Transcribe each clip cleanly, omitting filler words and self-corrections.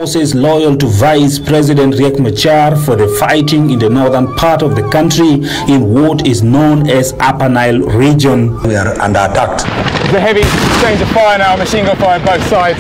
Forces loyal to Vice President Riek Machar for the fighting in the northern part of the country in what is known as Upper Nile region. We are under attack. The heavy exchange of fire now, machine gun fire both sides.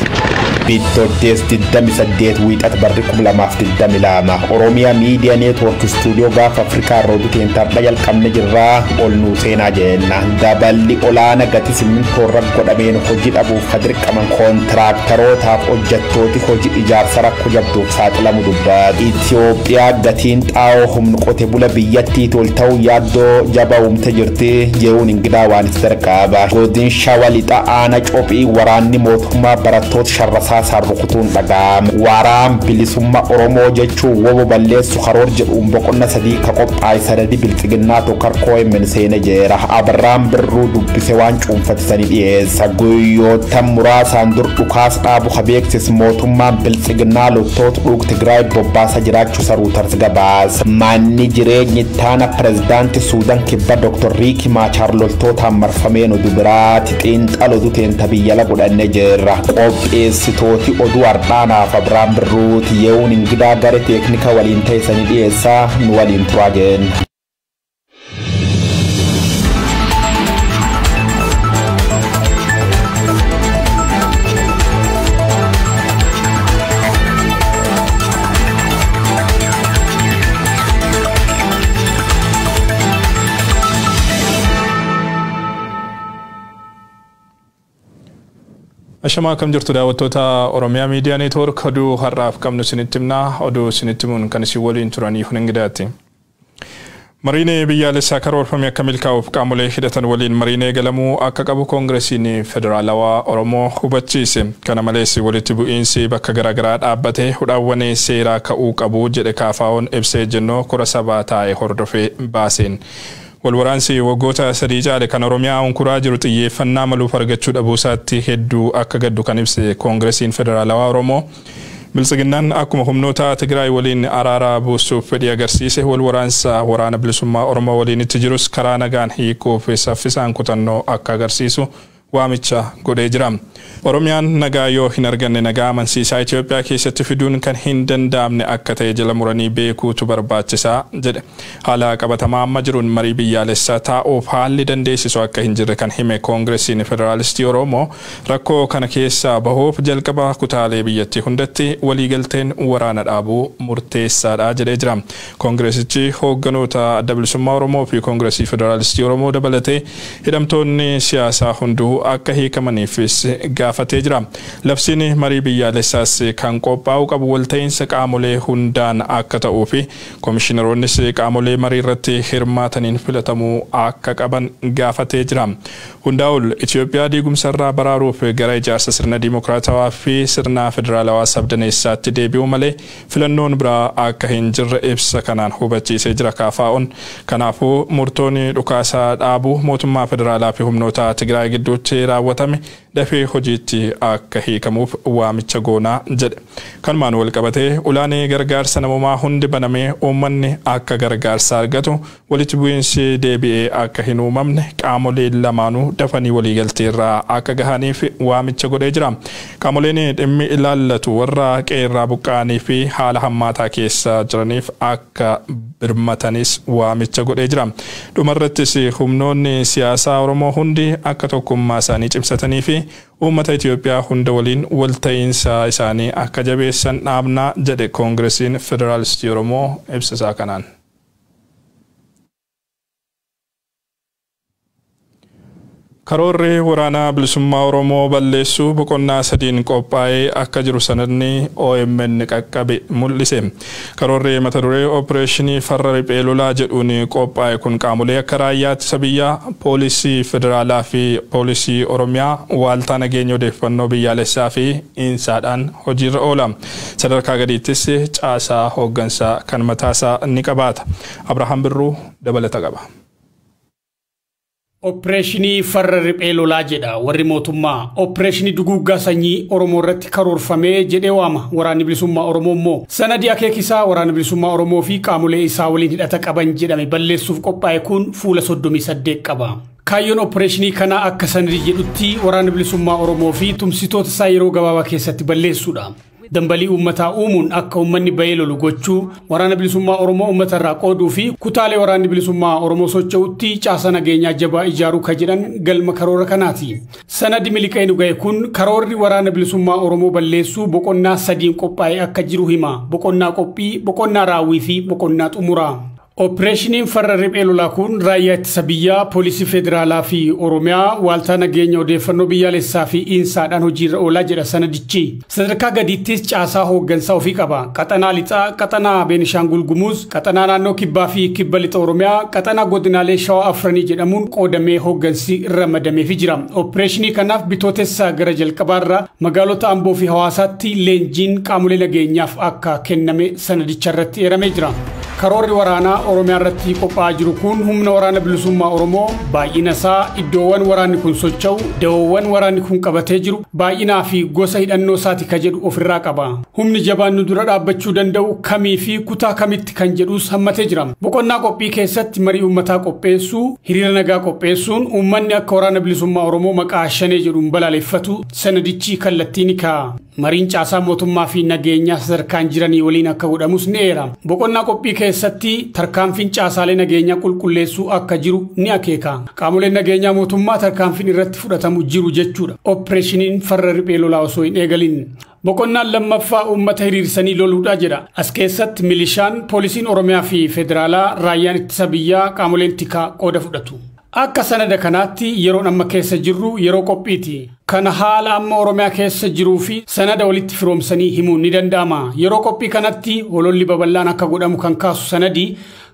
Bittoottees 28 wiixata barri 2022 Oromiyaa Miidiyaa Neetwoork Istuudiyoo gaafa Afrikaa roobiteen tardha jalqabne jirraa ol nuu seenaa jenna. Daballi olaana gatii simmintoorra godhameen hojii dhabuuf ka dirqaman koontiraaktарootaaf hojjettooti hojii ijaarsa rakkoo jabduuf saaxilamu dubbatu. Itoophiyaa gatiin xaa'oo humna qote bula biyyattii tol ta'uu yaaddoo jabaa uumte jirti jechuun ingidaa waan itti darqaba. Godin Shawaa Lixaa aanaa Cophii waraanni mootummaa barattoota sharrasaa rukutuun dhaga'ame. Waraan bilisummaa Oromoo jechuun wobo balleessu karoor jedhuun boqonna sadii ka qophaa'e sanadii bilxiginnaa tokko OMN seene jeera. Abarraan Birruu dubbise waan cuunfatisanii dhiyeessa. Guyyoota muraasaan dur dhukaas dhaabu ka beeksise mootummaan bilxiginnaa loltoota dhuug Tigraay bobbaasa jiraachuu saruutars gabaasa. Manni jireenyi taana pirezidaantii Suudaan kibba Dr. Riiki Maachaar loltootaan marfameen oduu biraati xiinxala oduu teenta biyyala godhanne jeerra. Qopheessitooti oduu har'aanaaf Abiraan Birruuti ye'uun ingidaa gara teeknika waliin ta'isanii dhiyeessaa nu waliin turaa jenna. Ashamaa akkam jirtu daawwattoota Oromiyaa Miidiyaa Neetwoork oduu har'aaf qabnu isinitti himnaa. Oduu isinitti himuun kan isin waliin turaniif hingidaatti. Mariin biyyaalessaa karoorfame akka milkaa'uuf qaamolee hidhatan waliin mariin eegalamuu akka qabu Koongiresiin Federaalawaa Oromoo hubachiise. Kana malees walitti bu'iinsi bakka garaagaraa dhaabbatee hudhaawwan seeraa ka'uu qabu jedhe KFO'n ibsee ejjennoo kora sabaa taa'e hordofee baaseen. Walwaraansi waggoota sadii caale kan Oromiyaa hunkuraa jiru xiyyeeffannaa maluuf argachuu dhabuusaatti hedduu akka gaddu kan ibse Koongiresiin Federaalawaa Oromoo. Biltsiginnaan akkuma humnoota Tigraay waliin araara buusuuf fedhii agarsiise walwaraansa waraana bilisummaa Oromoo waliin itti jirus karaa nagaan hiikuuf saffisaan kutannoo akka agarsiisu waamicha godhee jira. Oromiyaan nagaa yoo hin arganne nagaa amansiisaa Itoophiyaa keessatti fiduun kan hin danda'amne akka ta'e jala muranii beekuutu barbaachisaa jedhe. Haala qabatamaa amma jiruun marii biyyaalessaa taa'uuf haalli dandeessisu akka hin jirre kan hime Koongiresiin Federaalistii Oromoo rakkoo kana keessaa bahuuf jalqaba kutaalee biyyattii hundatti waliigalteen waraana dhaabuu murteessaadha jedhee jira. Koongiresichi hoogganoota adda bilisummaa Oromoo fi Koongiresii Federaalistii Oromoo dabalatee hidhamtoonni siyaasaa hunduu akka hiikamaniifis gaafatee jira. Labsiin marii biyyaalessaas kan qophaa'u qabu walta'iinsa qaamolee hundaan akka ta'uu fi komishiinaroonnis qaamolee marii irratti hirmaataniin filatamuu akka qaban gaafatee jira. Hundaa'ol Itoophiyaa diigumsarraa baraaruuf gara ijaarsa sirna diimokiraatawaa fi sirna federaalawaa sabdaneessaatti deebi'uu malee filannoon biraa akka hin jirre ibsa kanaan hubachiisee jira KFO'n. Kanaafuu murtoon dhukaasaa dhaabuu mootummaa federaalaa fi humnoota Tigraay gidduutti raawwatame dafee hojiitti akka hiikamuuf waamicha goonaa jedhe. Kanumaan wal qabatee ulaanee gargaarsa namoomaa hundi banamee uummanni akka gargaarsa argatu walitti bu'iinsi deebi'ee akka hin uumamne qaamoleen lamaanuu dafanii waliigalteerraa akka gahaniif waamicha godhee jira. Qaamoleen dhimmi ilaallatu warra qeerraa buqqa'anii fi haala hammaataa keessa jiraniif akka birmatanis waamicha godhee jira. Dhumarrattis humnoonni siyaasaa Oromoo hundi akka tokkummaa isaanii cimsatanii fi uummata Itoophiyaa hunda waliin walta'iinsa isaanii akka jabeessan dhaabnaa jedhe Koongiresiin Federaalistii Oromoo ibsa isaa kanaan. Karoorri waraanaa bilisummaa Oromoo balleessuu boqonnaa sadiin qophaa'ee akka jiru sanadni OMN qaqqabe mul'ise. Karoorri mata duree Opereeshinii farra riphee lolaa jedhuun qophaa'e kun qaamolee akka raayyaa ittisa biyyaa, poolisii federaalaa fi poolisii Oromiyaa, waaltaa nageenya odeeffannoo biyyaalessaa fi insaadhaan hojiirra oola. Sadarkaa gadiittis caasaa hooggansaa kan mataasaa ni qabaata. Abrahaam Birruu dabalata qaba. Opereeshinii farra riphee lolaa jedha warri mootummaa. Opereeshinii duguuggaa sanyii Oromoo irratti karoorfamee jedhee waama waraanni bilisummaa Oromoo immoo. Sanadii akeekisaa waraana bilisummaa Oromoo fi qaamolee isaa waliin hidhata qaban jedhame balleessuuf qophaa'e kun fuula 38 qaba. Kaayyoon opereeshinii kanaa akka sanadii jedhutti waraana bilisummaa Oromoo fi tumsitoota isaa yeroo gabaabaa keessatti balleessuudha. Dambalii uummataa uumuun akka uummanni bahee lolu gochuu, waraana bilisummaa Oromoo uummata irraa qooduu fi kutaalee waraanni bilisummaa Oromoo socho'utti caasaa nageenyaa jabaa ijaaruu ka jedhan galma karoora kanaati. Sanadi miliqee nu ga'e kun karoorri waraana bilisummaa Oromoo balleessuu boqonnaa 3 qophaa'ee akka jiru hima. Boqonnaa qophii, boqonnaa raawwii fi boqonnaa xumuraa. Opereeshiniin farra riphee lolaa kun raayyaa ittisa biyyaa, poolisii federaalaa fi Oromiyaa, waaltaa nageenya odeeffannoo biyyaalessaa fi insaadhaan hojiirra oolaa jedha sanadichi. Sadarkaa gadiittis caasaa hooggansaa ofii qaba. Qaxanaa lixaa, qaxanaa Beenishaangul Gumuz, qaxanaa naannoo kibbaa fi kibba lixa Oromiyaa, qaxanaa godinaalee Shawaa afranii jedhamuun qoodamee hooggansi ramadameefii jira. Opereeshinii kanaaf bitootessa gara jalqabaarra magaalota Amboo fi Hawaasaatti leenjiin qaamolee nageenyaaf akka kenname sanadicha irratti eeramee jira. Karoorri waraanaa Oromiyaa irratti qophaa'aa jiru kun humna waraana bilisummaa Oromoo baay'ina isaa, iddoowwan waraanni kun socho'u, da'oowwan waraanni kun qabatee jiru, baay'inaa fi gosa hidhannoo isaati ka jedhu ofirraa qaba. Humni jabaan nu dura dhaabbachuu danda'u kamii fi kutaa kamitti kan jedhus hammatee jira. Boqonnaa qophii keessatti marii uummataa qopheessuu, hiriira nagaa qopheessuun uummanni akka waraana bilisummaa Oromoo maqaa shanee jedhuun balaaleffatu sanadichi kallattii ni kaa'a. Mariin caasaa mootummaa fi nageenyaa sadarkaan jiranii waliin akka godhamus ni eera. Boqonnaa qophii keessatti tarkaanfiin caasaalee nageenyaa qulqulleessuu akka jiru ni akeeka. Qaamoleen nageenyaa mootummaa tarkaanfiin irratti fudhatamu jiru jechuudha. Opereeshiniin farra riphee lolaa osoo hin eegalin. Boqonnaan lammaffaa uummata hiriirsanii loluudha jedha. As keessatti milishaan, poolisiin Oromiyaa fi federaalaa, raayyaan ittisa biyyaa, qaamoleen tikaa qooda fudhatu. Akka sanada kanaatti yeroon amma keessa jirru yeroo qophiiti. Kana haala amma Oromiyaa keessa jiruu fi sanada walitti firoomsanii himuun ni danda'ama. Yeroo qophii kanatti ololli babal'aan akka godhamu kan kaasu sanadi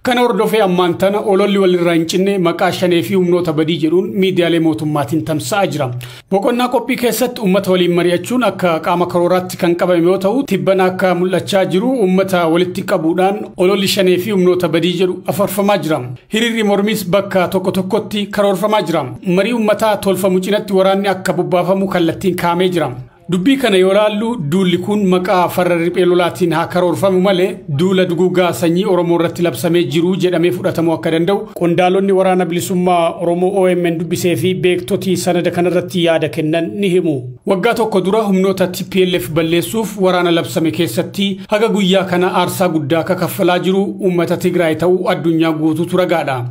kana hordofee ammaan tana ololli walirraa hin cinne maqaa shanee fi humnoota badii jedhuun miidiyaalee mootummaatiin tamsa'aa jira. Boqonnaa qophii keessatti uummata waliin mari'achuun akka qaama karooraatti kan qabame yoo ta'u, tibbana akka mul'achaa jiru uummata walitti qabuudhaan ololli shanee fi humnoota badii jedhu afarfamaa jira. Hiriirri mormiis bakka tokko tokkotti karoorfamaa jira. Marii uummataa tolfamu cinatti waraanni akka bobbaafamu kallattiin kaa'amee jira. Dubbii kana yoo laallu duulli kun maqaa farra riphee lolaatiin haa karoorfamu malee duula duguugaa sanyii Oromoo irratti labsamee jiru jedhamee fudhatamuu akka danda'u qondaalonni waraana bilisummaa Oromoo OMN dubbisee fi beektotii sanada kanarratti yaada kennan ni himu. Waggaa tokko dura humnoota TPLF balleessuuf waraana labsame keessatti haga guyyaa kana aarsaa guddaa akka kaffalaa jiru uummata Tigraay ta'uu addunyaa guutuutu ragaadha.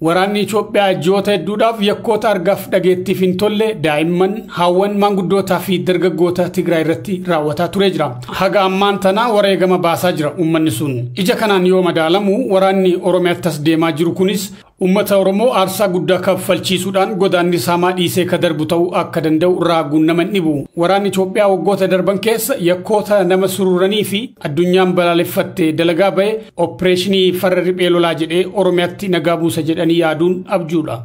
Waraanni Itoophiyaa ji'oota hedduudhaaf yakkoota argaaf dhageettiif hin tolle daa'imman, haawwan, maanguddootaa fi dargaggoota Tigraay irratti raawwataa turee jira. Haga ammaan tana wareegama baasaa jira uummanni sun. Ija kanaan yoo madaalamu waraanni Oromiyaatti as deemaa jiru kunis uummata Oromoo aarsaa guddaa kaffalchiisuudhaan godaanni saamaa dhiisee ka darbu ta'uu akka danda'u raaguun nama hin dhibu. Waraanni Itoophiyaa waggoota darban keessa yakkoota nama sururanii fi addunyaan balaaleffatte dalagaa ba'e opereeshinii farra riphee lolaa jedhee Oromiyaatti nagaa buusa jedhanii yaaduun abjuudha.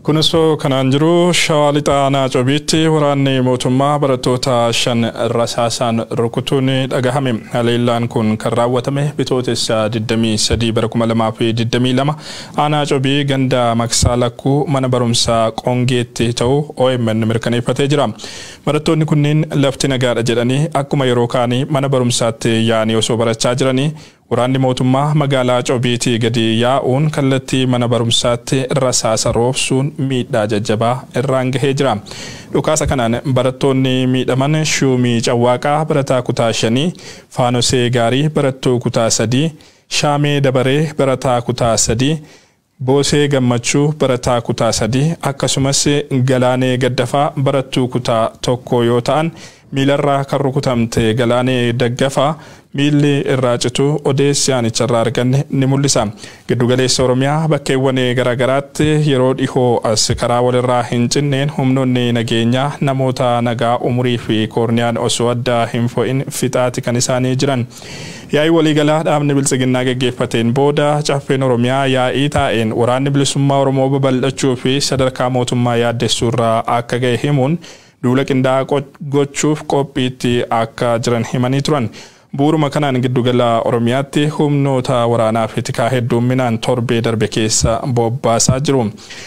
Kunis kanaan jiru Shawaa Lixaa Aanaa Cobiitti waraanni mootummaa barattoota 5 rasaasaan rukutuun dhagahame. Haleellaan kun kan raawwatame bitootessa 23 bara 2022 Aanaa Cobii ganda Maksaa Lakkuu mana barumsaa Qongeetti ta'uu OMN mirkaneeffatee jira. Barattoonni kunneen lafti nagaadha jedhanii akkuma yeroo kaanii mana barumsaatti yaa'anii osoo barachaa jiranii waraanni mootummaa magaalaa Cobiitii gadi yaa'uun kallattii mana barumsaatti rasaasa roobsuun miidhaa jajjabaa irraan gahee jira. Dhukaasa kanaan barattoonni miidhaman Shuumii Cawwaaqaa barataa kutaa 5, Faanosee Gaarii barattuu kutaa 3, Shaamee Dabaree barataa kutaa 3, Boosee Gammachuu barataa kutaa 3 akkasumas Galaanee Gaddafaa barattuu kutaa 1 yoo ta'an miilarraa kan rukutamte Galaanee Daggafaa miilli irraa citu odeessi aanicharraa arganne ni mul'isa. Giddugaleessa Oromiyaa bakkeewwan garaagaraatti yeroo dhihoo as karaa walirraa hin cinneen humnoonni nageenyaa namoota nagaa umurii fi koorniyaan osoo adda hin fo'in fixaati kan isaanii jiran. Yaa'ii waliigalaa dhaabni biltsiginnaa geggeeffateen booda caffeen Oromiyaa yaa'ii taa'een waraanni bilisummaa Oromoo babal'achuu fi sadarkaa mootummaa yaaddessuurraa akka ga'e himuun duula qindaa'aa gochuuf qophiitti akka jiran himanii turan. Bu'uuruma kanaan giddugala Oromiyaatti humnoota waraanaa fi tikaa hedduminaan torbee darbe keessa bobbaasaa jiru.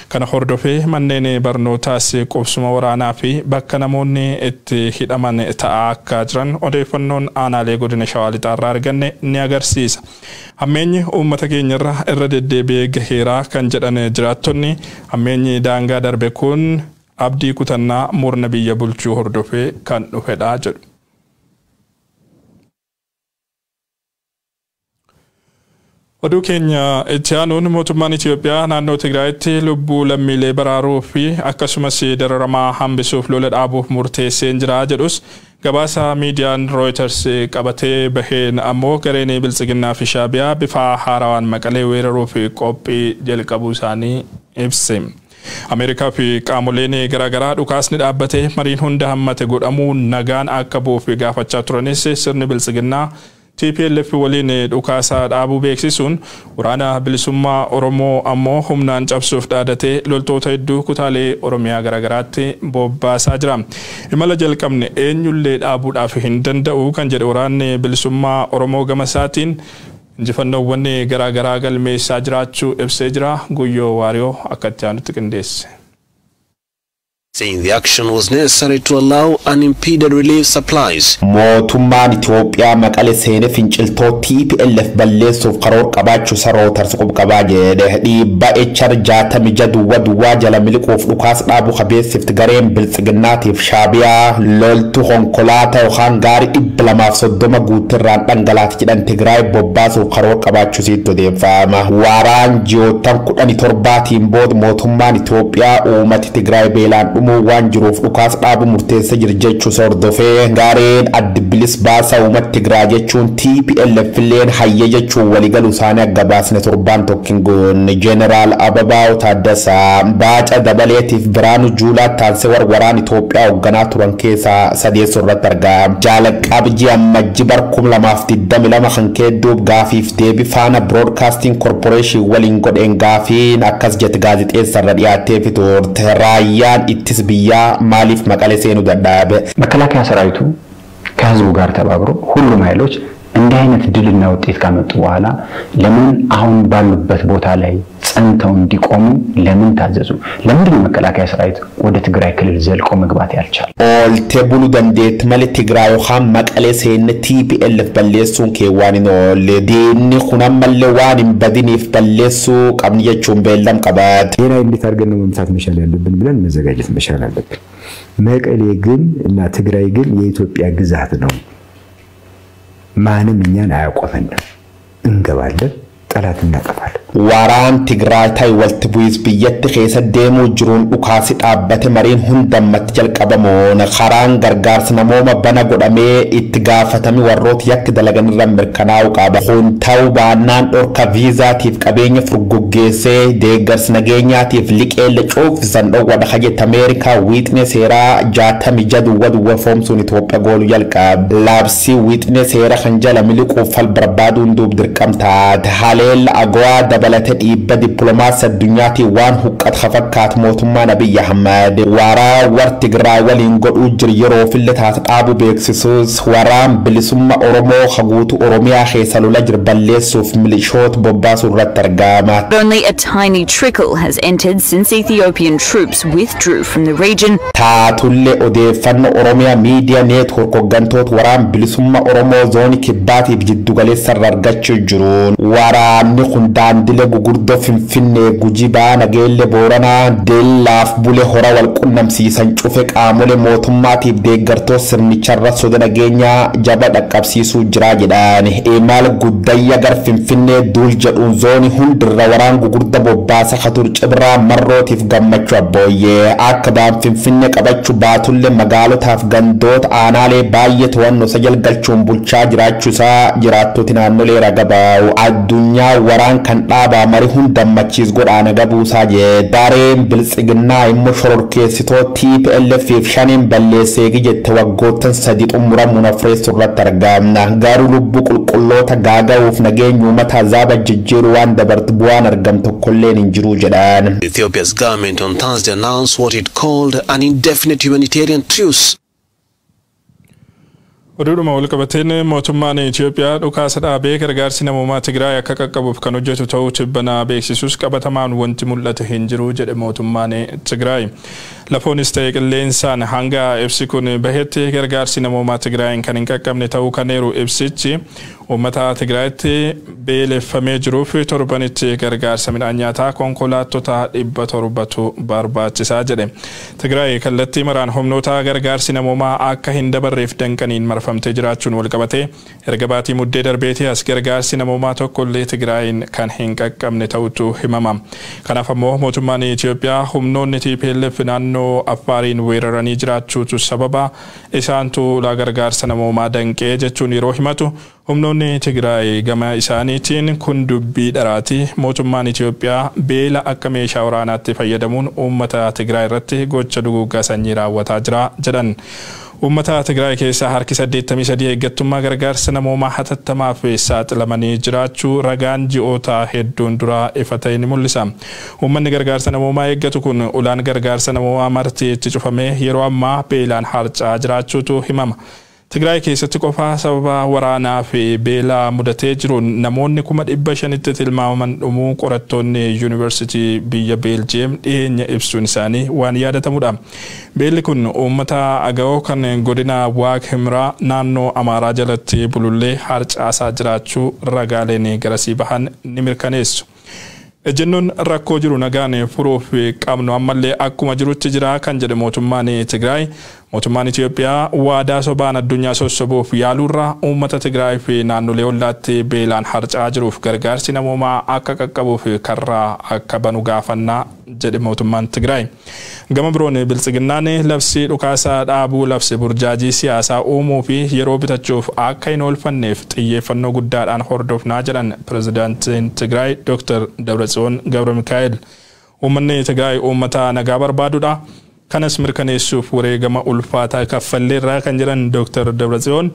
Kana hordofee manneen barnootaas qubsuma waraanaa fi bakka namoonni itti hidhaman ta'aa akka jiran odeeffannoon aanaalee godina Shawaa Lixaarraa arganne ni agarsiisa. Hammeenyi uummata keenyarra irra deddeebi'ee gaheeraa kan jedhan jiraattonni hammeenyi daangaa darbe kun abdii kutannaa murna biyya bulchuu hordofee kan dhufedha jedhu. Oduu keenya itti aanuun mootummaan Itoophiyaa naannoo Tigraayitti lubbuu lammiilee baraaruu fi akkasumas dararamaa hambisuuf lola dhaabuuf murteessee jira jedhus gabaasa miidiyaan Reuters qabatee baheen ammoo gareen Biltsiginnaa fi Shaabiyaa bifa haarawaan Maqalee weeraruuf qophii jalqabuu isaanii ibse. Ameerikaa fi qaamoleen garaagaraa dhukaasni dhaabbatee mariin hunda hammate godhamuu nagaan akka bu'uuf gaafachaa turanis sirni Biltsiginnaa TPLF waliin dhukaasa dhaabuu beeksisuun waraana bilisummaa Oromoo ammoo humnaan cabsuuf dhaadatee loltoota hedduu kutaalee Oromiyaa garaagaraatti bobbaasaa jira. Imala jalqabne eenyullee dhaabuudhaaf hin danda'u kan jedhe waraanni bilisummaa Oromoo gama isaatiin injifannoowwan garaagaraa galmeessaa jiraachuu ibsee jira. Guyyoo Waariyoo akka itti aanutti qindeesse. Saying the action was necessary to allow unimpeded relief supplies. Mootummaan Itoophiyaa Maqalee seenee finciltoo TPLF balleessuuf karoora qabaachuu isaa Reuters qubqabaa jedhe. Dhiibbaa HR 66 duwwaa duwwaa jala miliquuf dhukaas dhaabuu qabeessifti gareen Biltsiginnaatiif Shaabiyaa loltu konkolaataa yookaan gaarii 230 guutirraan dhangalaati jedhan Tigraay bobbaasuuf karoora qabaachuu isiitti odeeffama. Waraan ji'oottan 17tiin booda mootummaan Itoophiyaa uummati Tigraay beelaan waan jiruuf dhukaas dhaabu murteessee jira jechuu hordofee gareen addi bilis baasaa uummata Tigraay jechuun TPLF illeen hayya jechuun waliigaluu isaanii akka baasne torbaan tokko hin goone. Jeneraal Ababaw Taaddasaa Baaca Dabaleetiif Biraanuu Juulaa taansee waraan Itoophiyaa hoogganaa turan keessaa sadeessoo irratti argama. Jaalaqabji Ammajji bar 2022 kan keedduuf gaafiif deebii Faana Broadcasting Corporation waliin godheen gaafiin akkas jette gaazexeessa irra dhiyaattee fi turte. Raayyaan ittis biyyaa maaliif Maqalee seenuu dadhabe? መከላከያ ሰራዊቱ ከህዝቡ ጋር ተባብሮ ሁሉም ኃይሎች እንዲህ አይነት ድልና ውጤት ካመጡ በኋላ ለምን አሁን ባሉበት ቦታ ላይ ጸንተው እንዲቆሙ ለምን ታዘዙ? ለምንድን ነው መከላከያ ሰራዊት ወደ ትግራይ ክልል ዘልቆ መግባት ያልቻለ? Oolte buluu dandeetti malee Tigraay yookaan Maqalee seenne TPLF balleessuun kee waan hin oolle. Diinni kun ammallee waan hin badiniif balleessuu qabni jechuun beellam qabaate. ሌላ እንዴት አድርገን ነው መምታት መቻል ያለብን ብለን መዘጋጀት መቻል አለብን። መቀሌ ግን እና ትግራይ ግን የኢትዮጵያ ግዛት ነው። ማንም እኛን አያቆመንም። እንገባለን፣ ጠላት እናጠፋለን። Waraan Tigraay ta'i walitti bu'is biyyatti keessa deemuu jiruun dhukaasi dhaabbate mariin hundammatti jalqabamuun karaan gargaarsa namooma bana godhamee itti gaafatami warroota yakki dalagan irra mirkanaa'uu qaba. Kun ta'uu baannaan dhorka viizaatiif qabeenya furguggeessee deeggarsa nageenyaatiif liqeelle cuufisan dhoowwadha kajette Ameerikaa wiixnee seeraa 66 duwwa duwwa foomsuun Itoophiyaa gooluu jalqabe. Labsii wiixnee seera kan jala miliquuf fal barbaaduun duub dirqamtaate. Haleella AGOA dabalate dhiibba dippiloomaasii addunyaatiin waan huqqat fakkaatu mootummaan Abiyyi Ahmad waraa war Tigraay waliin godhuu jiru yeroo fille taate dhaabuu beeksisuus waraan bilisummaa Oromoo haguutu Oromiyaa keessa lola jiru balleessuuf milishoota bobbaasuu irratti argama. Only a tiny trickle has entered since Ethiopian troops withdrew from the region. Taatullee odeeffannoo Oromiyaa Miidiyaa Neetwoork hooggantoota waraan bilisummaa Oromoo zoonii kibbaatiif jiddugaleessa irra argachuu jiruun waraanni kun daandilee gugurdoo Finfinnee Gujibaa Nageelle Booranaa Deellaaf Bule Hora wal qunnamsiisan cufe qaamolee mootummaatiif deeggartoota sirnicharra soda nageenyaa jaba dhaqqabsiisuu jira jedhan. Imal guddayya gar Finfinnee duul jedhuun zoonii hundirra waraan gugurda bobbaasa katur cibraa marrootiif gammachuu abbooyyee akka baan Finfinnee qabachuu baatullee magaalotaaf gandoota aanaalee baay'ee to'annoo isa jalgalchuun bulchaa jiraachuusaa jiraattoti naannolee raga baa'u. Addunyaa waraan kan dhaabaa marii hundammachiis godhaana gabuusaa jee dareen Biltsiginnaa immoo shororkeessitoo TPLF fi shaniin balleessee jette waggoottan 3 xumuramuun afreessu irratti argamna. Garuu lubbuu qulqulloota gaaga'uuf nageenya uummata azaaba jijjiiru waan dabartu bu'aan argam tokkolleen hin jiru jedhan. Ethiopia's government on Thursday announced what it called an indefinite humanitarian truce. Oduudhuma walqabateen mootummaan Itoophiyaa dhukaasa dhaabee gargaarsi namoomaa Tigraay akka qaqqabuuf kan hojjetu ta'uu tibbanaa beeksisuus qabatamaan wanti mul'ate hin jiru jedhe mootummaan Tigraay. Lafoonis ta'e qilleensaan hanga ibsi kun bahetti gargaarsi namoomaa Tigraayin kan hin qaqqabne ta'uu kaneeru ibsichi Uummata Tigraayitti beeleffamee jiruuf torbanitti gargaarsa midhaan nyaataa konkolaattota 700tu barbaachisaa jedhe. Tigraay kallattii maraan humnoota gargaarsi namoomaa akka hin dabarreef danqaniin marfamtee jiraachuun walqabatee erga baatii Muddee darbeetii as gargaarsi namoomaa tokkollee Tigraayin kan hin qaqqabne ta'utu himama. Kanaaf ammoo mootummaan Itoophiyaa humnoonni TPLF naannoo Affaariin weeraranii jiraachuutu sababa, isaantu ulaa gargaarsa namoomaa danqee jechuun yeroo himatu, humnoonni Tigraay gama isaaniitiin kun dubbii dharaati, mootummaan Itoophiyaa beela akka meeshaa waraanaatti fayyadamuun uummata Tigraay irratti gocha duguuggaa sanyii raawwataa jira jedhan. Uummata Tigraay keessaa harki 83 eeggattummaa gargaarsa namoomaa hatattamaaf saaxilamanii jiraachuu ragaan ji'oota hedduun dura ifa ta'e ni mul'isa. Uummanni gargaarsa namoomaa eeggatu kun ulaan gargaarsa namoomaa marti itti cufamee yeroo ammaa beelaan harcaa jiraachuutu himama. Tigraay keessatti qofaa sababa waraanaa fi beelaa mudatee jiruun namoonni 500,000tti tilmaamaman dhumuu qorattoonni yuunivarsiitii biyya Beeljiyeem dhiyeenya ibsuun isaanii waan yaadatamudha. Beelli kun uummata Agawoo kan godina Waag Himraa naannoo Amaaraa jalatti bulullee harcaasaa jiraachuu ragaaleen garasii bahan ni mirkaneessu. Ejjennoon rakkoo jiru nagaan furuuf qabnu ammallee akkuma jirutti jira kan jedhe mootummaan Tigraay, mootummaan Itoophiyaa waadaa sobaan addunyaa sossobuuf yaaluurraa uummata Tigraay fi naannolee ollaatti beelaan harca'aa jiruuf gargaarsi namoomaa akka qaqqabuuf karraa akka banu gaafannaa jedhe mootummaan Tigraay. Gama biroon Biltsiginnaan labsii dhukaasaa dhaabuu labse burjaajii siyaasaa uumuu fi yeroo bitachuuf akka hin oolfanneef xiyyeeffannoo guddaadhaan hordofnaa jedhan pirezidaantiin Tigraay Dr. Dabratsiyoon Gabra Mikaa'el. Uummanni Tigraay uummata nagaa barbaadudha. Kanas mirkaneessuuf wareegama ulfaataa kaffalleerraa kan jedhan Dr. Dabratsiyoon,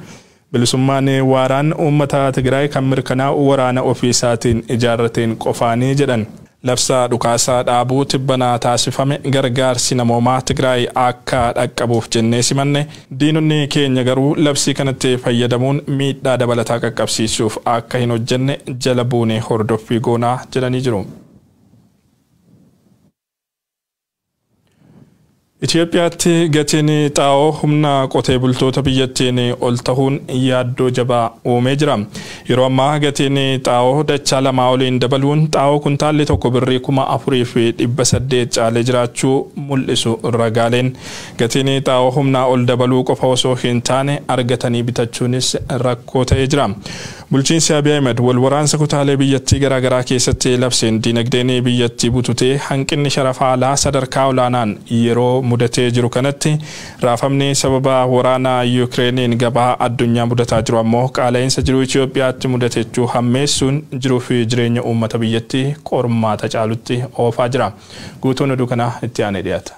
bilisummaan waaraan uummata Tigraay kan mirkanaa'u waraana ofii isaatiin ijaarrateen qofaanii jedhan. Labsa dhukaasaa dhaabuu tibbanaa taasifame gargaarsi namoomaa Tigraay akka dhaqqabuuf jennee simanne, diinonni keenya garuu labsii kanatti fayyadamuun miidhaa dabalataa qaqqabsiisuuf akka hin hojjenne jala buunee hordoffii goonaa jedhanii jiru. Itoophiyaatti gatiin xaa'oo humna qotee bultoota biyyattiin ol tahuun yaaddoo jabaa uumee jira. Yeroo ammaa gatiin xaa'oo dachaa lamaa oliin dabaluun xaa'oo kuntaalli tokko birrii 4,800 caalee jiraachuu mul'isu ragaaleen. Gatiin xaa'oo humnaa ol dabaluu qofa osoo hin taane argatanii bitachuunis rakkoo ta'ee jira. Bulchiinsi Abiy Ahmed wal waraansa kutaalee biyyattii garaagaraa keessatti labseen diinagdeen biyyattii bututee hanqinni sharafa alaa sadarkaa olaanaan yeroo mudatee jiru kanatti, raafamni sababa waraana Yukireeniin gabaa addunyaa mudataa jiru ammoo qaala'insa jiruu Itoophiyaatti mudatechuu hammeessuun jiruu fi jireenya uummata biyyattii qormaata caalutti oofaa jira. Guutuun oduu kanaa itti aanee dhiyaata.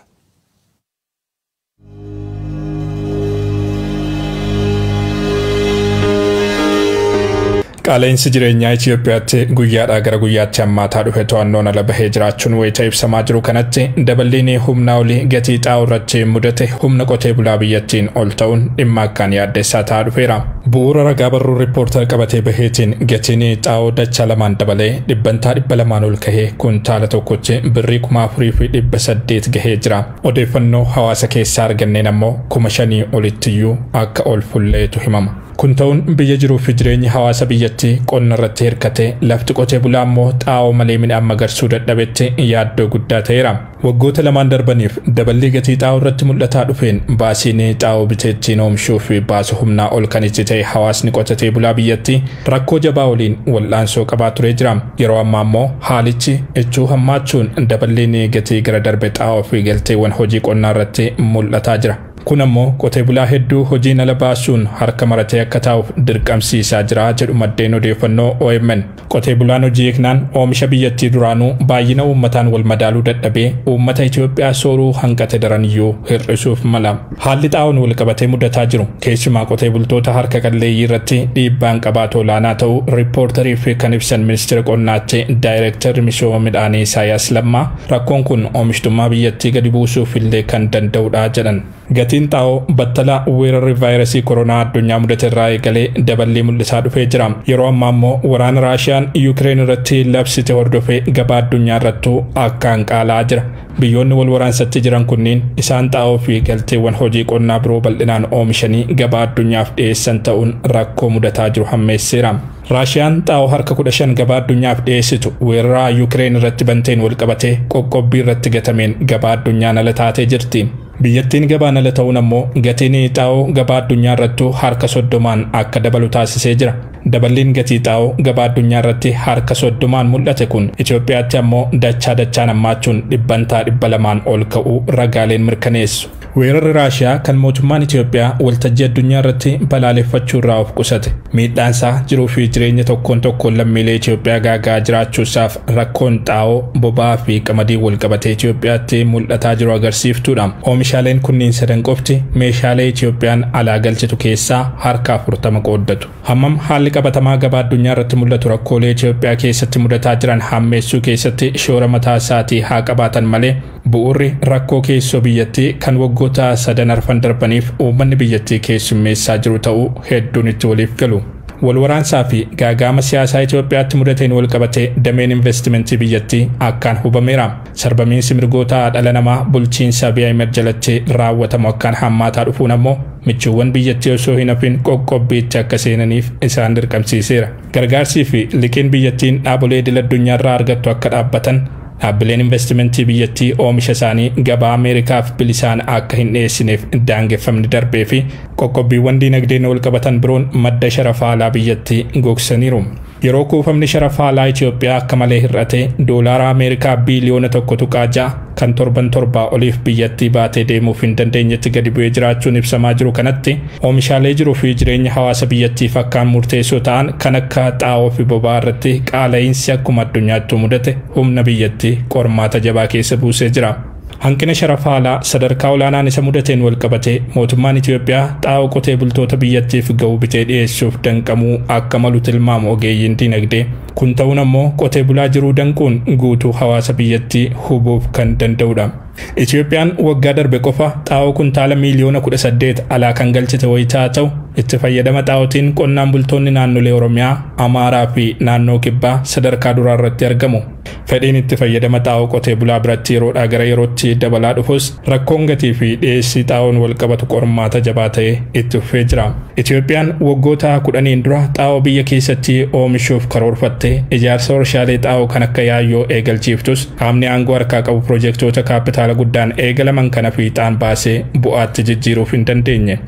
Qaala'insi jireenyaa Itoophiyaatti guyyaadhaa gara guyyaatti hammaataa dhufe to'annoon ala bahee jiraachuun wayita ibsamaa jiru kanatti, daballiin humnaa olii gatii xaa'oo irratti mudate humna qotee bulaa biyyattiin ol ta'uun dhimma akkaan yaaddessaa ta'aa dhufeera. Bu'uura ragaa barruu Riippoortar qabatee baheetiin gatiin xaa'oo dachaa lamaan dabalee 200% ol kahee kuntaala tokkotti birrii 4,800 gahee jira. Odeeffannoo hawaasa keessaa arganneen ammoo 5,000 olittiyyuu akka ol fulleetu himama. Kun ta'uun biyya jiruu fi jireenyi hawaasa biyyattii qonna irratti hirkatee, lafti qotee bulaa immoo xaa'oo malee midhaan magarsuu dadhabetti yaaddoo guddaa ta'eera. Waggoota lamaan darbaniif daballii gatii xaa'oo irratti mul'ataa dhufeen baasiin xaa'oo biteettiin oomishuu fi baasu humnaa ol kan itti ta'e hawaasni qotatee bulaa biyyattii rakkoo jabaa waliin wal'aansoo qabaa turee jira. Yeroo ammaa immoo haalichi ichuu hammaachuun daballiin gatii gara darbe xaa'oo fi galteewwan hojii qonnaa irratti mul'ataa jira. Kun ammoo qotee bulaa hedduu hojiin ala baasuun harka maratee akka taa'uuf dirqamsiisaa jira jedhu maddeen odeeffannoo OMN. Qotee bulaan hojii eegnaan oomisha biyyattii duraanuu baay'ina uummataan wal madaaluu dadhabee uummata Itoophiyaa sooruu hanqate daraniyyuu hir'isuuf mala. Haalli xaa'oon wal qabatee mudataa jiru keessumaa qotee bultoota harka qalleeyyii irratti dhiibbaan qabaatu olaanaa ta'uu Riippoortariif kan ibsan ministeera qonnaatti daayireektarri misooma midhaanii Isaayyaas Lammaa, rakkoon kun oomishtummaa biyyattii gadi buusuuf illee kan danda'udha jedhan. Gatiin xaa'oo battala weerarri vaayirasii koronaa addunyaa mudate irraa eegalee daballii mul'isaa dhufee jira. Yeroo ammaa immoo waraana Raashiyaan Yuukireen irratti labsite hordofee gabaa addunyaa irrattuu akkaan qaala'aa jira. Biyyoonni wal waraansatti jiran kunniin isaan xaa'oo fi galteewwan hojii qonnaa biroo bal'inaan oomishanii gabaa addunyaaf dhiyeessan ta'uun rakkoo mudataa jiru hammeesseera. Raashiyaan xaa'oo harka 15 gabaa addunyaaf dhiyeessitu weerara Yuukireen irratti banteen wal qabatee qoqqobbii irratti gatameen gabaa addunyaan ala taatee jirti. Biyyattiin gabaan ala ta'uun ammoo gatiin xaa'oo gabaa addunyaa irrattuu harka 30 akka dabalu taasisee jira. Daballiin gatii xaa'oo gabaa addunyaa irratti harka 30 mul'ate kun Itoophiyaatti ammoo dachaa dachaan hammaachuun 200% ol ka'uu ragaaleen mirkaneessu. Weerarri Raashiyaa kan mootummaan Itoophiyaa waltajjii addunyaa irratti balaaleffachuu irraa of qusate. Miidhaan isaa jiruu fi jireenya tokkoon tokkoon lammiilee Itoophiyaa gaagaa jiraachuusaaf rakkoon xaa'oo, boba'aa fi qamadii wal qabatee Itoophiyaatti mul'ataa jiru agarsiiftuudha. Oomishaaleen kunniin sadan qofti meeshaalee Itoophiyaan alaa galchitu keessaa harka 40 qooddatu. Hammam haalli qabatamaa gabaa addunyaa irratti mul'atu rakkoolee Itoophiyaa keessatti mudataa jiran hammeessuu keessatti shoora mataa isaatii haa qabaatan malee bu'uurri rakkoo keessoo biyyattii kan waggoota sadan arfan darbaniif uummanni biyyattii keessummeessaa jiru ta'uu hedduun itti waliif galu. Wal waraansaa fi gaagaama siyaasaa Itoophiyaatti mudateen wal qabatee dameen investimentii biyyattii akkaan hubameera. Sarbamiinsi mirgoota dhala namaa bulchiinsa Abiy Ahmed jalatti raawwatamu akkaan hammaataa dhufuun ammoo michuuwwan biyyattii osoo hin hafin qoqqobbiitti akka seenaniif isaan dirqamsiiseera. Gargaarsii fi liqiin biyyattiin dhaabolee idil addunyaarraa argattu akka dhaabbatan dhaabbileen investimentii biyyattii oomisha isaanii gabaa Ameerikaaf bilisaan akka hin dhiyeessineef daangeffamni darbee fi qoqqobbiiwwan diinagdeen wal qabatan biroon madda sharafa alaa biyyattii gogsaniiru. Yeroo kuufamni sharafa alaa Itoophiyaa akka malee hir'ate doolaara Ameerikaa biiliyoona 1.6 kan torban torbaa oliif biyyattii baatee deemuuf hin dandeenyetti gadi bu'ee jiraachuun ibsamaa jiru kanatti oomishaalee jiruu fi jireenya hawaasa biyyattiif akkaan murteessoo ta'an kan akka xaa'oo fi boba'aa irratti qaala'iinsi akkuma addunyaatti mudate humna biyyattii qormaata jabaa keessa buusee jira. Hanqina sharafa alaa sadarkaa olaanaan isa mudateen wal qabatee mootummaan Itoophiyaa xaa'oo qotee bultoota biyyattiif ga'u bitee dhiyeessuuf danqamuu akka malu tilmaamu ogeeyyiin diinagdee. Kun ta'uun ammoo qotee bulaa jiruu danquun guutuu hawaasa biyyattii hubuuf kan danda'udha. Itoophiyaan waggaa darbe qofa xaa'oo kuntaala miiliyoona 18 alaa kan galchite wayitaa ta'u itti fayyadama xaa'ootiin qonnaan bultoonni naannolee Oromiyaa, Amaaraa fi naannoo Kibbaa sadarkaa duraa irratti argamu. Fedhiin itti fayyadama xaa'oo qotee bulaa biratti yeroodhaa gara yerootti dabalaa dhufus rakkoon gatii fi dhiyeessii xaa'oon wal qabatu qormaata jabaa ta'ee itti fufee jira. Itoophiyaan waggoota 10 dura xaa'oo biyya keessatti oomishuuf karoorfattee ijaarsa warshaalee xaa'oo kan akka yaayyoo eegalchiiftus qaamni aangoo harkaa qabu piroojeektoota kaapitaala guddaan eegalaman kana fiixaan baasee bu'aatti jijjiiruuf hin dandeenye.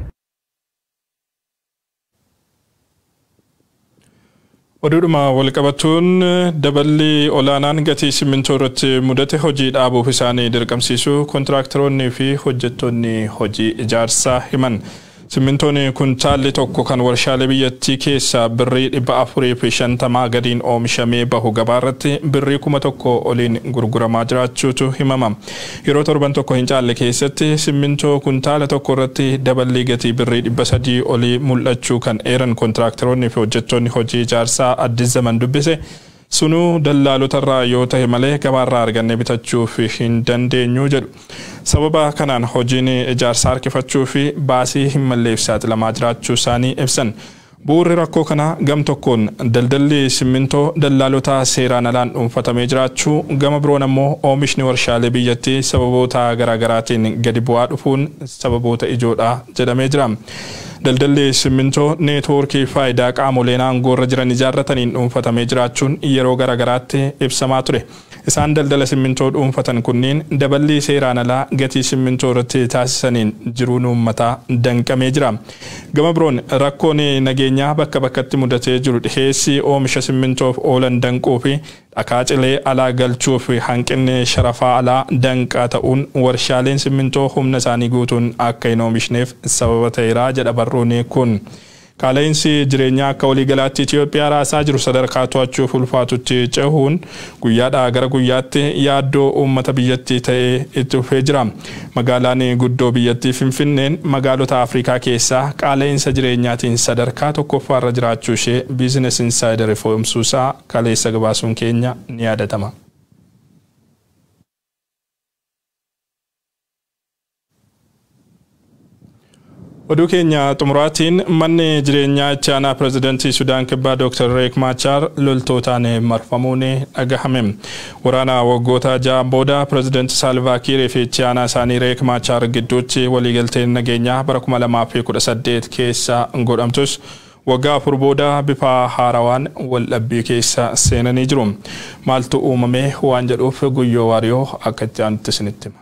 Oduudhuma walqabatuun daballi olaanaan gatii simmintoo irratti mudate hojii dhaabuuf isaanii dirqamsiisuu kontiraaktaroonnii fi hojjettoonni hojii ijaarsaa himan. Simmintoon kuntaalli tokko kan warshaalee biyyattii keessaa birrii 450 gadiin oomishamee bahu gabaarratti birrii 1000 oliin gurguramaa jiraachuutu himama. Yeroo torban tokko hin caalle keessatti simmintoo kuntaala tokko irratti daballi gatii birrii 300 olii mul'achuu kan eeran kontiraaktaroonni fi hojjettoonni hojii ijaarsaa Addis Zaman dubbise. Sunuu dallaalotarraa yoo ta'e malee gabaarraa argannee bitachuuf hin dandeenyu jedhu. Sababa kanaan hojiin ijaarsaa harkifachuu fi baasii hin malleef saaxilamaa jiraachuu isaanii ibsan. Bu'uurri rakkoo kanaa gam tokkoon daldalli simmintoo dallaalota seeraan alaan dhuunfatamee jiraachuu, gama biroon ammoo oomishni warshaalee biyyattii sababoota garaagaraatiin gadi bu'aa dhufuun sababoota ijoodha jedhamee jira. Daldalli simmintoo neetwoorkii faayidaa qaamoleen aangoorra jiran ijaarrataniin dhuunfatamee jiraachuun yeroo garaagaraatti ibsamaa ture. Isaan daldala simmintoo dhuunfatan kunniin daballii seeraan alaa gatii simmintoo irratti taasisaniin jiruun uummataa danqamee jira. Gama biroon rakkoon nageenyaa bakka bakkatti mudatee jiru dhiheessii oomisha simmintoof oolan danquu fi dhakaa cilee alaa galchuuf hanqinni sharafaa alaa danqaa ta'uun warshaaleen simmintoo humna isaanii guutuun akka hin oomishneef sababa ta'eera jedha barruun kun. Qaala'insi jireenyaa akka waliigalaatti Itoophiyaa raasaa jiru sadarkaa to'achuuf ulfaatutti cehuun guyyaadhaa gara guyyaatti yaaddoo uummata biyyattii ta'ee itti fufee jira. Magaalaan guddoo biyyattii Finfinneen magaalota Afrikaa keessaa qaala'insa jireenyaatiin sadarkaa tokkoffaarra jiraachuu ishee Business Insider ifoomsuusaa kaleessa gabaasuun keenya ni yaadatama. Oduu keenya xumuraatiin manni jireenyaa itti aanaa pirezidantii Sudaan Kibbaa Dr. Riek Machar loltootaan marfamuun dhagahame. Waraana waggoota 6 booda pirezidantii Salvaa Kiir fi itti aanaa isaanii Riek Machar gidduutti waliigalteen nageenyaa bara 2018 keessa godhamtus waggaa 4 booda bifa haarawaan waldhabbii keessa seenanii jiru. Maaltu uumame waan jedhuuf Guyyoo Waariyoo akka itti aanutti isinitti hima.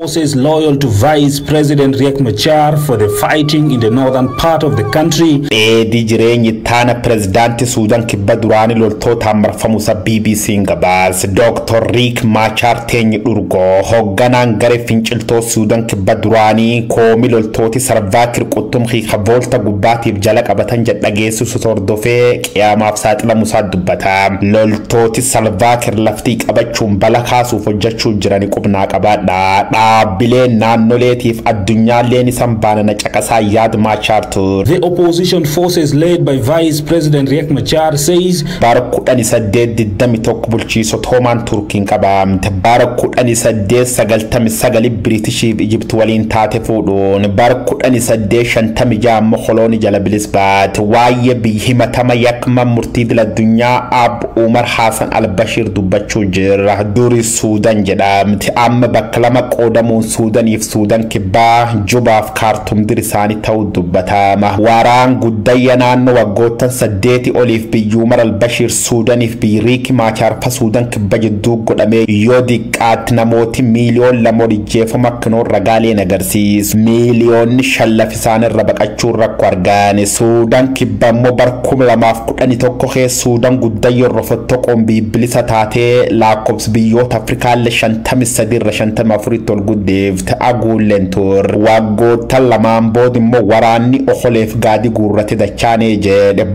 Forces loyal to Vice President Riek Machar for the fighting in the northern part of the country. Dheedii jireenyi taana pirezidaantii Suudaan Kibba duraanii loltootaan marfamuusa BBC'n gabaase. Dr. Riek Machar teenyi dhurgoo hoogganaan garee finciltoo Suudaan Kibba duraanii koomii loltooti Salvaa Kiir quttum hiika voolta gubbaatiif jala qabatan jedhageessisu hordofee qiyaamaaf saaxilamuusaa dubbata. Loltooti Salvaa Kiir laftii qabachuun bala kaasuuf hojjechuu jiranii qubnaa qabaadha. Dhaabbileen naannoleetiif addunyaalleen isan baanana caqasaa yaad Machar ture. The opposition forces led by Vice President Riek Machar says bara 1821 bulchiisota Ottoman Turkiin qabamte. Bara 1899 Biritishiif Ijipti waliin taate fuudhuun bara 1856 ammoo koloonii jala bilis baate. Waa'ee biyya himatama yakma murtii idil addunyaa Ab Umar Hassan al-Bashir dubbachuu jira. Duri Suudaan jedhamte, amma bakka lama qoodamuun Suudaaniif Suudaan Kibbaa, Jubaaf Kaartum dir isaanii ta'uu dubbatama. Waraan guddayya naannoo waggoottan 8 oliif biyyi Umar al-Bashir Suudaaniif biyyi Riik Maachaar fa Suudaan Kibba jidduu godhamee yoo diqqaatti namooti miiliyoon 2 ol ijjeefama akkanoon ragaaleen agarsiisu. Miiliyoonni 5 lafa isaanirra baqachuun rakkoo argane. Suudaan Kibba immoo bara 2011 keessa Suudaan guddayya irra fottoquun bilisa taatee lakkoofsa biyyoota Afrikaallee 53 irra 54 ol guddifte aguulleen turre. Waggoota 2 booda immoo waraanni okoleef gaadii guurrate dachaanee jedhe.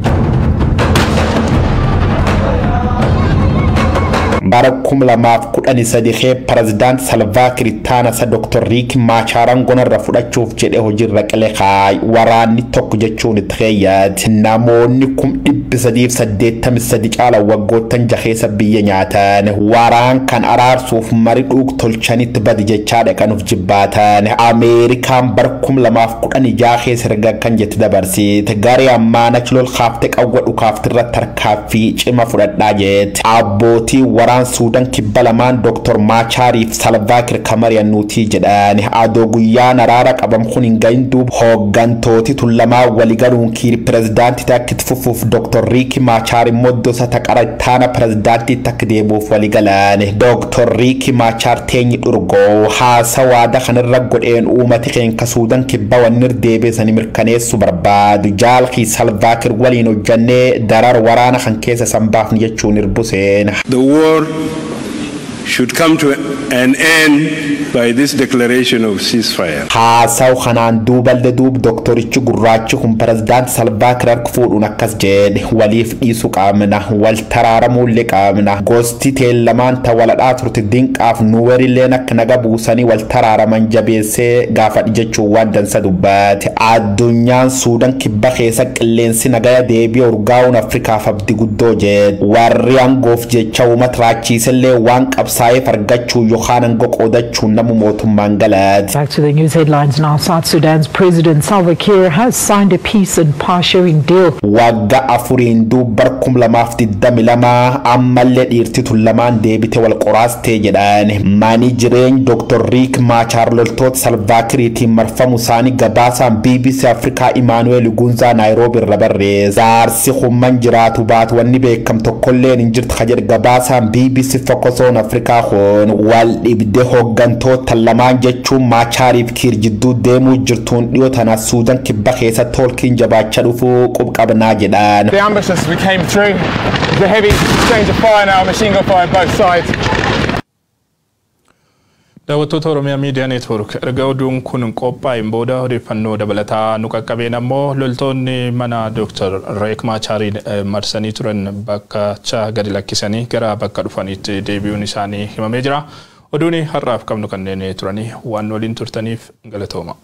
Bara 2013 kee pirezidaant Salvaa Kiir taanasa Dr. Riek Machaaraan gonarra fudhachuuf jedhee hojiirra qilee kaay waraanni tokko jechuun itti keeyyate. Namoonni 383,000 caala waggoottan jaheessa biyya nyaatan. Waraan kan araarsuuf mari dhuug tolchanitti badi jechaa dhaqanuuf jibbaatan. Ameerikaan bara 2016 keessa erga kan jette dabarsite. Garee ammaan achi lol kaaftee qawwa dhukaaftirra tarkaaffii cima fudhadhaa jette. Abbootii waraan Suudaan Kibba lamaan Dr. Machaariif Salvaa Kiir kamari'annuutii jedhan. Adoo guyyaan araara qabam kun hin gahin duuba hooggantooti tun lamaan waligaluun Kiir pirezidaantii takka itti fufuuf Dr. Riek Machar immoo iddoo isa taqara taana pirezidaantii takka deebi'uuf waligalan. Dr. Riek Machar teenyi dhurgoo haasawaada kanarra godheen uummati keenya Suudaan Kibba wanni deebi'anii mirkaneessuu barbaadu. Jaalkii Salvaa Kiir waliin hojjannee darar waraana kan keessa san baafni jechuun irbuseen. The war should come to an end by this declaration of ceasefire. Haasaw kanaan duubalde duub doktorichi gurraachi kun pirezidaant Salvaa Kiir harka fuudhuun akkas jedhe: waliif dhiisuu qabna, wal taraaramuullee qabna, gosti teellamaan ta waladhaa turte dinqaaf nuwerilleen akka naga buusanii wal taraaraman jabeessee gaafadhi jechuun waan dansa dubbate. Addunyaan Suudaan Kibba keessa qilleensi nagaya deebi'e urgaa'uun Afrikaaf abdii guddoo jedhe. Warri aangoof jecha uummata raachiisellee waan qabsaa'eef argachuu yookaan aangoo qoodachuun namu mootummaan galate. Back to the news headlines now. South Sudan's President Salva Kiir has signed a peace and power sharing deal. Waggaa 4 duub bara 2022 ammallee dhiirti tun lamaan deebite wal qoraastee jedhan. Mani jireenya Dr. Riek Machar loltoota Salvaa Kiiriitiin marfamu isaanii gabaasaan BBC Afrikaa Imaanuweel Gunzaa Naayiroobi irra barreesse. Jaarsi humman jiraatu baatu wanni beekam tokkolleen hin jirtu ka jedhe gabaasaan BBC Focus on Afrikaa kun wal dhibdee hooggantoota lamaan jechuun Machaariif Kiir jidduu deemuu jirtuun dhiyoo tana Suudaan Kibba keessatti tolkiin jabaachaa dhufuu qubqabnaa jedhan. The ambushes we came through, the heavy exchange of fire now, machine gun fire both sides. Daawwattoota Oromiyaa Miidiyaa Neetwoork, erga oduun kun qophaa'een booda odeeffannoo dabalataa nu qaqqabeen ammoo loltoonni mana Dr. Riek Machaariin marsanii turan bakka gadi lakkisanii gara bakka dhufaniitti deebi'uun isaanii himamee jira. Oduun har'aaf qabnu kanneen turanii waan waliin turtaniif galatooma.